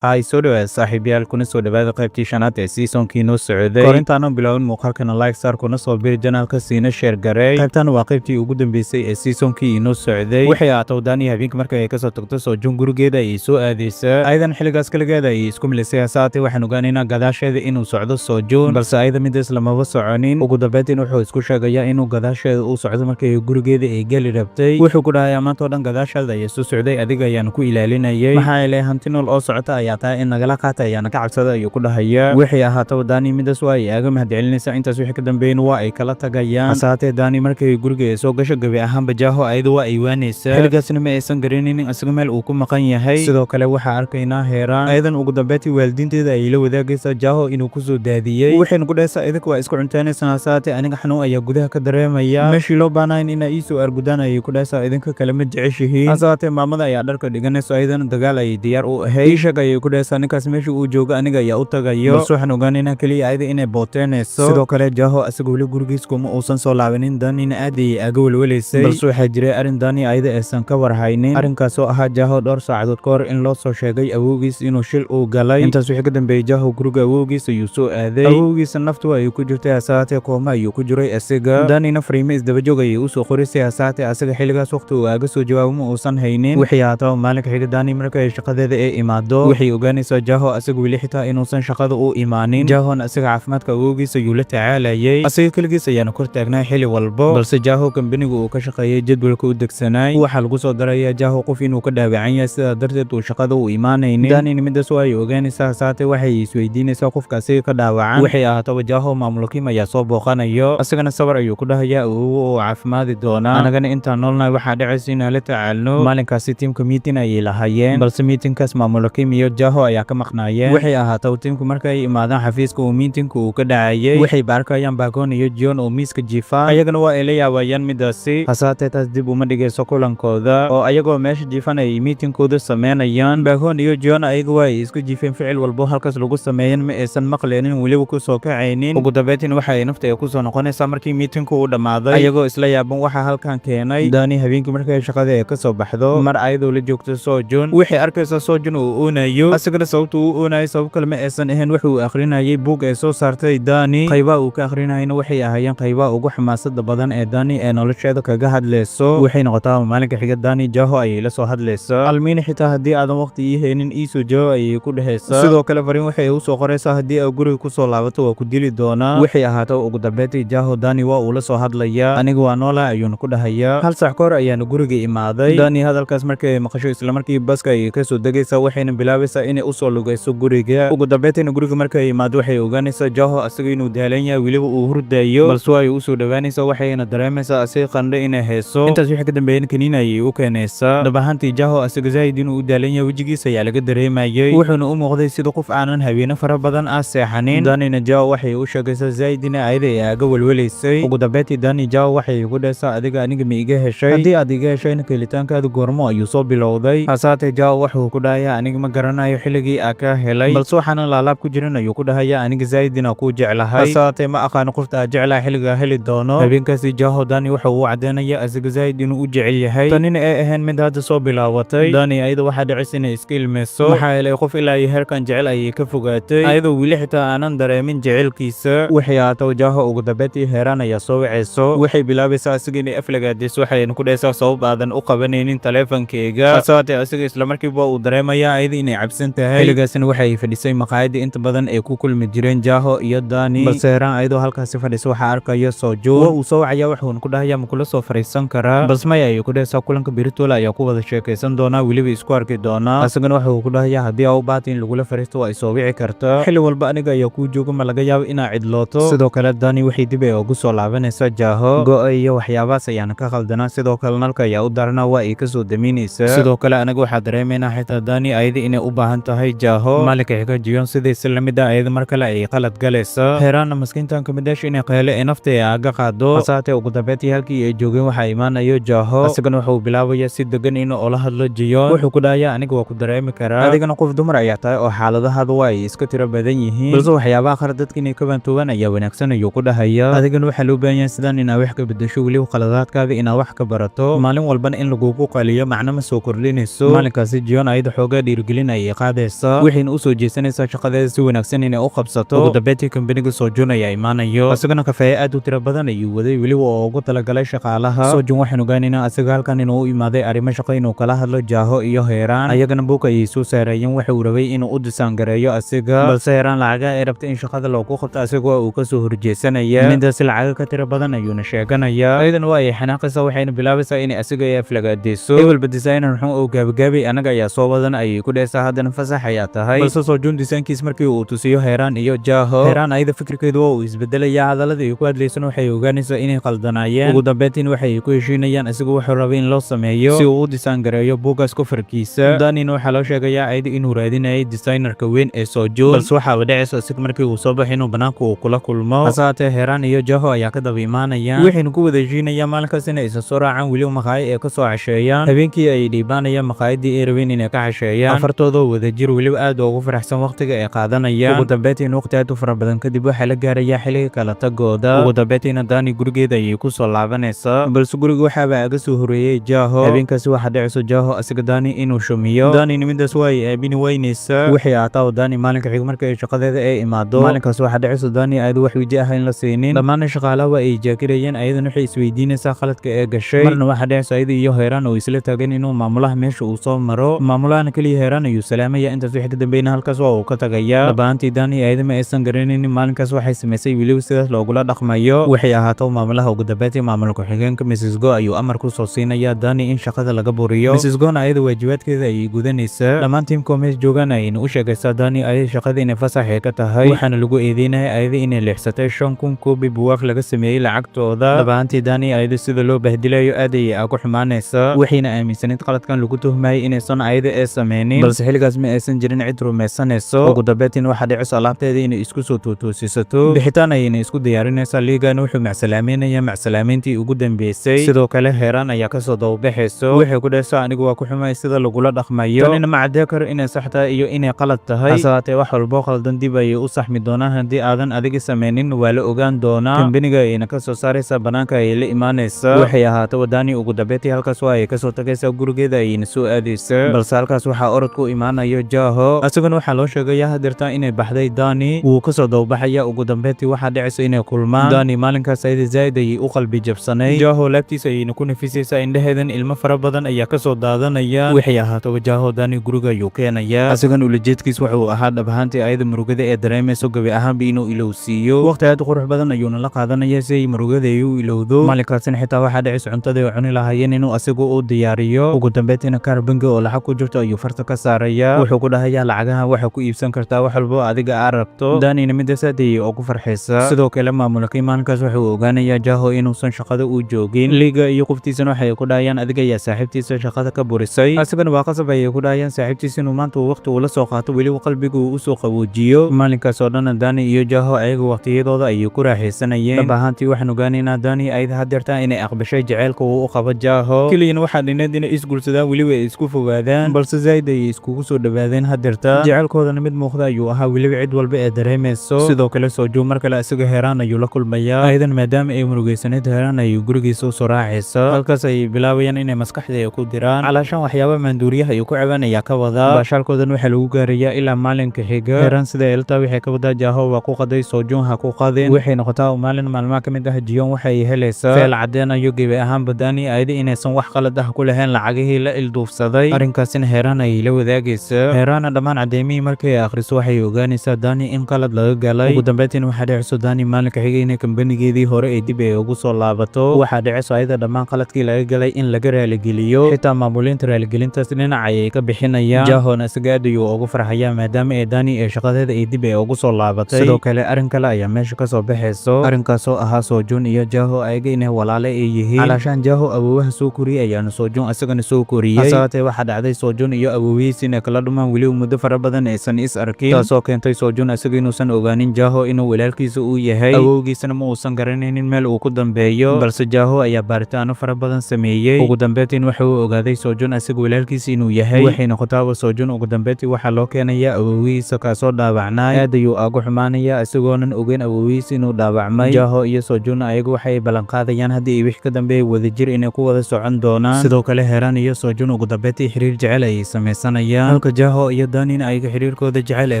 Hay, soo dhawaad saaxiibayaal, kuna soo dhawaada qaybtii shanaad ee seasonkii noo socday. Kor intaanu bilaabin muuqaalkana, like saar, kuna soo biri channelka, siina share gareey. Qaybtan waa qaybtii ugu dambeysay ee seasonkii inoo socday. Waxay ahaatay Daani habeenka marka ay kasoo tagto Soojun gurigeeda ayay soo aadeysaa. Ayadan xilligaas kaligeeda ayay isku milisay. Hasaatee waxaan ogaanaynaa gadaasheeda inuu socdo Soojun, balse ayada midaas lamaba soconin. Ugu dambeyntiin wuxuu isku sheegayaa inuu gadaasheeda uu socdo. Markay gurigeeda ay geli rabtay, wuxuu ku dhahayaa: "Maanta oo dhan gadaashaada ayaa soo socday, adiga ayaan ku ilaalinayay, maxaa yeelay hanti nool oo socota ayaa tahay, in nagala qaata ayaana ka cabsada," ayuu ku dhahayaa. Wixii ahaataba, Daani midaas waa ay aaga mahadcelinaysaa. Intaas wixii ka dambeeyna waa ay kala tagayaan. Hasaatee Daani markay guriga ay soo gasho, gebi ahaanba Jaaho ayada waa ay waanaysaa. Xilligaasna ma aysan garanaynin isaga meel uu ku maqan yahay. Sidoo kale waxaa arkaynaa Heeraan ayadan ugu dambeyntii waalidiinteeda ayay la wadaagaysaa Jaaho inuu kusoo daadiyey. Waxayna ku dhahaysaa: "Idinka waa isku cuntaynaysaa, hasaatee aniga xanuun ayaa gudaha ka dareemaya, meeshii loo baahnayn inaa iisoo argudaan," ayay ku dhahaysaa, "idinka kale ma jeceshihiin." Hasaatee maamada ayaa dharka dhiganayso, ayadana dagaal ayay diyaar u ahayd. "Ii sheeg," ayay ku dhahaysaa, "ninkaas meesha uu joogo, aniga ayaa u tagayo." Balse waxaan ogaanaynaa keliya ayada inay booteynayso. Sidoo kale Jaaho asaga weli gurigiis kuma uusan soo laabanin. Danina aad ayay aaga welwelaysay, balse waxaa jiray arrin Dani ayada aysan ka warhaynin, arrinkaasoo ahaa Jaaho dhowr saacadood ka hor in loo soo sheegay awowgiis inuu shil uu galay. Intaas wixii ka dambeeyey, Jaaho guriga awowgiis ayuu soo aaday. Awowgiisa naftu ayuu ku jirtay, hasaatee kooma ayuu ku jiray asiga. Danina fariimo isdabajoog ayay usoo qorisay, hasaatee asaga xilligaas waqti uu aaga soo jawaabo ma uusan haynin. Wixii haataba, maalinka xiga Dani marka ay shaqadeeda ay imaado, waxay ogaanaysaa Jaaho asaga weli xitaa inuusan shaqada u imaanin. Jaahona asaga caafimaadka awowgiis ayuu la tacaalayay, asaga keligiis ayaana kor taagnaa xili walbo. Balse Jaaho kambaniga uu ka shaqeeyey jadwalka u degsanaay waxaa lagu soo daraya Jaaho qof inuu ka dhaawacan yahay, sidaa darteed uu shaqada u imaanaynin. Danina midaas waa ay ogaanaysaa, hasaatee waxay isweydiinaysaa qofka asaga ka dhaawacan. Waxay ahaataba, Jaaho maamulkiim ayaa soo booqanayo, asagana sabar ayuu ku dhahayaa, awowo oo caafimaadi doonaa, anagana intaan noolnahay waxaa dhacaysa inaan la tacaalno. Maalinkaasi tiimka meeting ayay lahaayeen, balse meetingkaas maamulkiim iyo Jaho ayaa ka maqnaayeen. Waxay ahaataba, tiimku markay imaadaan xafiiska uu meetingka uu ka dhacayay, waxay baarkayaan Bagon iyo John oo miiska jiifaan. Ayagana waa ay la yaabayaan midaasi, hasaatee taas dib uma dhigayso kulankooda, oo ayagoo meesha jiifan ay meetingkooda sameynayaan. Bagon iyo John ayaga waa ay isku jiifeen, ficil walbo halkaas lagu sameeyan ma aysan maqleenin, weliba kusoo kacaynin. Ugu dambeyntiin waxa ay nafta ay kusoo noqonaysaa markii meetingku uu dhammaaday, ayagoo isla yaaban waxa halkan keenay. Dani habeenkii markay shaqada ay kasoo baxdo, mar ayadoo la joogto Sojun, waxay arkaysaa Sojun uu oonayo. Asagana sababta uu oonayo sabab kale ma aysan ahayn, wuxuu uu akhrinayay buug ay soo saartay Dani. Qaybaha uu ka akhrinayana waxay ahaayeen qaybaha ugu xamaasada badan ee Dani ee nolosheeda kaga hadlayso. Waxay noqotaa, maalinka xiga Dani Jaho ayay la soo hadlaysaa. "Almiina, xitaa haddii aadan waqti ii haynin, iisoo jawaab," ayay ku dhehaysaa. Sidoo kale fariin waxay u soo qoraysaa: "Haddii aad guriga kusoo laabato, waa ku dili doonaa." Waxay ahaato, ugu dambeyntii Jaho Dani waa uu la soo hadlayaa. "Aniga waa noolaa," ayuuna ku dhahayaa, "hal sax kahor ayaana guriga imaaday." Dani hadalkaas markii ay maqasho, islamarkii baska ayay kasoo degaysaa, waxayna bilaabaysaa inay usoo lugayso guriga. Ugu dambeyntiina guriga markay imaado, waxay ogaanaysaa Jaho asaga inuu daalan yahay, weliba uu hurdayo. Balse waa ay usoo dhowaanaysaa, waxayna dareemaysaa asaga qandho inay hayso. Intaas wixii ka dambeeyana kaniin ayay u keenaysaa. Dhab ahaantii Jaho asaga zaa'id inuu u daalan yahay wejigiisa ayaa laga dareemayay, wuxuuna u muuqday sida qof aanan habeeno fara badan ah seexanin. Danina Jaho waxay u sheegaysaa zaa'id ina ayada ay aaga welwelaysay. Ugu dambeyntii Dani Jaho waxay ku dhahaysaa: "Adiga aniga ma iga heshay? Haddii aad iga heshayna, kelitaankaada goormo ayuu soo bilowday?" Hasaatee Jaho wuxuu ku dhahayaa: "Aniga ma garanayo xilligii aa ka helay, balse waxaana laalaab ku jirin," ayuu ku dhahayaa, "aniga zaa'id inaa kuu jeclahay, hasaatee ma aqaano qofta aad jeclahay xilligaa heli doono." Habeenkaasi Jaho Dani wuxuu u caddeynaya asaga zaa'id inuu u jecel yahay, tanina ay ahayn mid hadda soo bilaabatay. Dani ayada waxaa dhacaysa inay iska ilmeyso, maxaa yeelay qof ilaa iyo heerkan jecel ayay ka fogaatay, ayadoo weli xitaa aanan dareemin jecelkiisa. Waxay ahaataba, Jaho ugu dambeyntii Heeraan ayaa soo wacayso. Waxay bilaabaysaa asiga inay aflagaadiso, waxayna ku dhahaysaa sabab aadan u qabanaynin taleefankeyga. Hasaatee asiga islamarkiiba uu dareemaya ayada inay cabsan tahay. Xilligaasina waxay fadhisay maqaayadii inta badan ay ku kulmi jireen Jaho iyo Dani. Balse Heeraan ayadoo halkaasi fadhisa waxaa arkaya Sojuun. Waa uu soo wacaya, wuxuuna ku dhahayaa: "Ma kula soo fariisan karaa?" "Balse maya," ayuu ku dhahaysaa, "kulanka beritola ayaa ku wada sheekaysan doonaa, weliba isku arki doonaa." Asagana wuxuu ku dhahayaa: "Haddii aa u baahata in lagula fariisto, waa isoo wici kartaa xilli walba, aniga ayaa kuu jooga, ma laga yaabo inaa cidlooto." Sidoo kale Dani waxay dib ay ugu soo laabanaysaa Jaho. Go-a iyo waxyaabahaas ayaana ka khaldanaa, sidoo kale nalka ayaa u daranaa, waa ay kasoo daminaysaa. Sidoo kale anaga waxaa dareemaynaa xitaa Dani ayada inay u baahan tahay Jaho. Maalinka xiga Jiyon sidiisi lamid ah ayada mar kale ayay qalad galaysaa. Heeraanna maskiintan kamidash inay qeyle ee nafta ay aaga qaado. Hasaatee ugu dambeyntii halkii ay joogeen waxaa imaanayo Jaho. Isagana wuxuu bilaabaya si degan inuu ula hadlo Jiyon. Wuxuu ku dhahayaa: "Aniga waa ku dareemi karaa, adigana qof dumar ayaa tahay oo xaaladahada waa ay iska tiro badan yihiin, balse waxyaabaha qaar dadka inay ka baantoobaan ayaa wanaagsan," ayuu ku dhahayaa. "Adigana waxaa loo baahan yahay sidaan inaa wax ka bedesho, weliba khaladaadkaada inaa wax ka barato. Maalin walbana in lagugu qaliyo macno ma soo kordhinayso." Maalinkaasi Jiyon ayada xoogaa dhiirigelin ayay ayay qaadaysaa, waxayna usoo jeesanaysaa shaqadeeda si wanaagsan inay u qabsato. Ugu dambeyntii kambaniga Soojun ayaa imaanayo, isagana kafeeye aad u tiro badan ayuu waday, weliba oo ugu talagalay shaqaalaha. Soojun waxaan ogaanaynaa isaga halkan inuu u imaaday arrimo shaqo, inuu kala hadlo Jaaho iyo Heeraan. Ayagana buug ayay soo saarayeen, waxa uu rabay inuu u design gareeyo asiga, balse Heeraan lacagaha ay rabtay in shaqada loogu qabto asiga waa uu kasoo horjeesanaya. Midaasi lacaga ka tiro badan ayuuna sheeganaya. Ayadana waa ay xanaaqaysaa, waxayna bilaabaysaa inay asiga ay aflagaadeyso. Hebelba designer xun oo gaabagaabay, anaga ayaa soo wadan, ayay ku dhehaysaa, haddana fasax ayaa tahay. Balse Soojun designkiis markii uu tusiyo Heeraan iyo Jaaho, Heeraan ayada fikirkeedu waa uu isbedelaya. Hadallada ay ku hadlaysana waxay ogaanaysaa inay qaldanaayeen. Ugu dambeyntiin waxay ku heshiinayaan isagu wuxuu rabay in loo sameeyo si uu u design gareeyo buuggaas coverkiisa. Danina waxaa loo sheegayaa ayada inuu raadinayay designerka weyn ee Soojun, balse waxaaba dhacaysa isaga markii uu soo baxay inuu banaanka uu kula kulmo. Hase haatee Heeraan iyo Jaho ayaa ka daba imaanayaan, waxayna ku wada heshiinayaan maalinkaas inay isa soo raacaan, weliba maqaayo ay ka soo casheeyaan. Habeenkii ayay dhiibaanayaan maqaayadii ay rabeen inay ka casheeyaan, afartoodoo wadajir, weliba aad ugu faraxsan waqtiga ay qaadanayaan. Ugu dambeyntiin waqti aad u fara badan kadib waxaa la gaarayaa xilliga kala tagooda. Ugu dambeyntiina Dani gurigeeda ayay ku soo laabanaysaa, balse guriga waxaaba aga soo horeeyey Jaho. Habeenkaasi waxaa dhacayso Jaho asiga Dani inuu shumiyo. Danina midaas waa ay aamini weynaysaa. Waxay ahaataa Dani maalinka xig marka ay shaqadeeda ay imaado, maalinkaas waxaa dhacayso Dani aad wax weji ah in la siinin. Dhammaana shaqaalaha waa ay jaakirayeen, ayadana waxay isweydiinaysaa khaladka ee gashay. Marna waxaa dhacayso ayada iyo Heeraan oo isla taagan inuu maamulaha meesha uu soo maro. Maamulahana keliya Heeraan ayuu salaamaya, intaas wixii ka dambeeyna halkaas waa uu ka tagayaa. Dhabaantii Dani ayada ma aysan garanaynin maalinkaas waxay samaysay, weliba sidaas loogula dhaqmayo. Waxay ahaato maamulaha ugu dambeyntii maamul ku-xigeenka Mrs Go ayuu amar ku soo siinaya Dani in shaqada laga buriyo. Mrs Gona ayada waajibaadkeeda ayay gudanaysaa, dhammaan tiimka oo mees joogaan ayayna u sheegaysaa Dani ayada shaqada inay fasax ay ka tahay, waxaana lagu eedeynaya ayada inay leexsatay 5000 koobi buwaag laga sameeyey lacagtooda. Dhabaantii Dani ayada sida loo bahdilayo aad ayay ugu xumaanaysaa, waxayna aaminsanayd qaladkan lagu tuhmayay inaysan ayada ee sameynin, balse xilligaas ma aysan jirin cid rumaysanayso. Ugu dambeyntiin waxaa dhicisa alaabteeda inay isku soo tuutuusisato, bixitaan ayayna isku diyaarinaysaa. Liigana wuxuu macsalaameynaya macsalaameyntii ugu dambeysay. Sidoo kale Heeraan ayaa kasoo dababaxayso, waxay ku dhahaysaa anigu waa ku xumay sida lagula dhaqmayo. Tanina ma caddee karo inay sax tahay iyo inay qalad tahay, hase haatee wax walbo qaldan dib ayay u saxmi doonaan, haddii aadan adiga sameynin waa la ogaan doonaa. Kambaniga ayayna kasoo saaraysaa, banaanka ayay la imaanaysaa. Waxay ahaata wadaani ugu dambeyntii halkaas waa ay kasoo tagaysaa, gurigeeda ayayna soo aadaysaa, balse halkaas waxaa orod ku imaanayo Jaho. Isaguna waxaa loo sheegaya hadeertaa inay baxday Dani, wuu kasoo dababaxaya. Ugu dambeyntii waxaa dhacaysa inay kulmaan. Dani maalinkaas ayada zaa'id ayay u qalbi jabsanay, Jaho laabtiisa ayayna ku nafisaysaa, indhaheedan ilmo fara badan ayaa kasoo daadanaya. Waxay ahaataba Jaho Dani guriga ayuu keenayaa, isagan ulajeedkiis wuxuu ahaa dhab ahaantii ayada murugada ee dareemayso gabi ahaanba inuu ilowsiiyo. Waqti aad u qurux badan ayuuna la qaadanaya si ay murugada ay u ilowdo. Maalinkaasina xitaa waxaa dhacaysa cuntada ay cuni lahaayeen inuu asigu u diyaariyo. Ugu dambeyntiina kaar bangi oo lacag ku jirto ayuu farta ka saaraya, wuxuu ku dhahayaa lacagaha waxaa ku iibsan kartaa wax walbo adiga aa rabto. Danina midaas aad ayay ugu farxaysaa. Sidoo kale maamulkii maalinkaas wuxuu ogaanayaa Jaho inuusan shaqada u joogin. Liiga iyo qoftiisana waxay ku dhahayaan adiga ayaa saaxiibtiisa shaqada ka burisay. Asigana waa qasab, ayay ku dhahayaan saaxiibtiisa inuu maanta uu waqti ula soo qaato, weliba qalbiga uu usoo qaboojiyo. Maalinkaas oo dhan Dani iyo Jaho ayaga waqtiyadooda ayay ku raaxaysanayeen. Dhab ahaantii waxaan ogaanaynaa Dani ayada hadeertaa inay aqbashay jaceylka uu u qabo Jaho, keliyana waxaa dhineed inay isguursadaan, weliba ay isku fogaadaan, balse zaid ayay iskugu soo dhowaadeen hadeerta. Jaceylkoodana mid muuqda ayuu ahaa, weliba cid walba ee dareemayso. Sidoo kale Soojuu mar kale isaga Heeraan ayuu la kulmayaa, ayadan maadaama ay murugeysanayd Heeraan ayuu gurigiisa usoo raacaysa. Halkaas ayay bilaabayaan inay maskaxda ay ku diraan calaashaan waxyaaba maanduuriyaha ay ku cabaan ayaa ka wadaa. Baashaalkoodan waxaa lagu gaarayaa ilaa maalinka xiga. Heeraan sida elta waxay ka wadaa Jaaho waa ku qaday, Soojun ha ku qadin. Waxay noqotaa maalin maalmaha ka mid ah Jiyon waxay helaysaa feel cadeenayo gebi ahaanba Dani ayada inaysan wax qalad ah ku lahayn lacagihii la ilduufsaday. Arrinkaasina Heeraan ayay la wadaagaysaa. Heeraana dhammaan cadeymihii markay akhriso waxay ogaanaysaa Dani in qalad laga galay. Ugu dambeyntiina waxaa dhacayso Dani maalinka xiga inay kambanigeedii hore ay dib ay ugu soo laabato. Waxaa dhacayso ayada dhammaan qaladkii laga galay in laga raaligeliyo, xitaa maamuliinta raaligelintaas dhinac ayay ka bixinayaan. Jahona isaga aad ayuu ugu farxayaa maadaama ee Dani ee shaqadeeda ay dib ay ugu soo laabatay. Sidoo kale arrin kale ayaa meesha kasoo baxayso, arrinkaasoo ahaa Soojun iyo Jaho ayaga inay walaale ay yihiin. Calaashaan Jaho awoowaha soo koriyey ayaana Soojun isagana soo koriyey. Hase haatee waxaa dhacday Soojun iyo awowihiis inay kala dhumaan, weliba muddo fara badan aysan is arkin, taasoo keentay Soojun isaga inuusan ogaanin Jaho inuu walaalkiisa uu yahay, awowgiisana ma uusan garanaynin meel uu ku dambeeyo. Balse Jaho ayaa baaritaano fara badan sameeyey, ugu dambeyntiin waxa uu ogaaday Soojun isaga walaalkiisa inuu yahay. Waxay noqotaaba Soojun ugu dambeyntii waxaa loo keenayaa awowihiisa kaasoo dhaawacnay. Aad ayuu aagu xumaanaya isagoonan ogeyn awowihiisa inuu dhaawacmay. Jaho iyo Soojun ayagu waxay ballanqaadayaan haddii ay wix ka dambeeya wadajir inay ku wada socon doonaan. Sidoo kale Heeraan iyo Soojun ugu dambeyntii xiriir jecel ayay samaysanayaan. Halka Jaho iyo Danin ayaga xiriirkooda jecel ay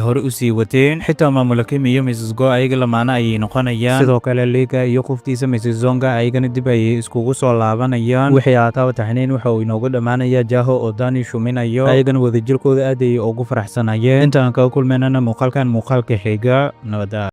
hore u sii wateen. Xitaa maamula Kim iyo Mrs Go ayaga lamaana ayay noqonayaan. Sidoo kale Liga iyo qoftiisa Mrs Zonga ayagana dib ayay iskugu soo laabanayaan. Wixii aataaba taxniin waxa uu inoogu dhammaanaya Jaho oo Dani shuminayo, ayagana wadajirkooda aad ayay ugu faraxsanayeen. Intaan kaga kulmaynana muuqaalkan muuqaalka xiga, nabada.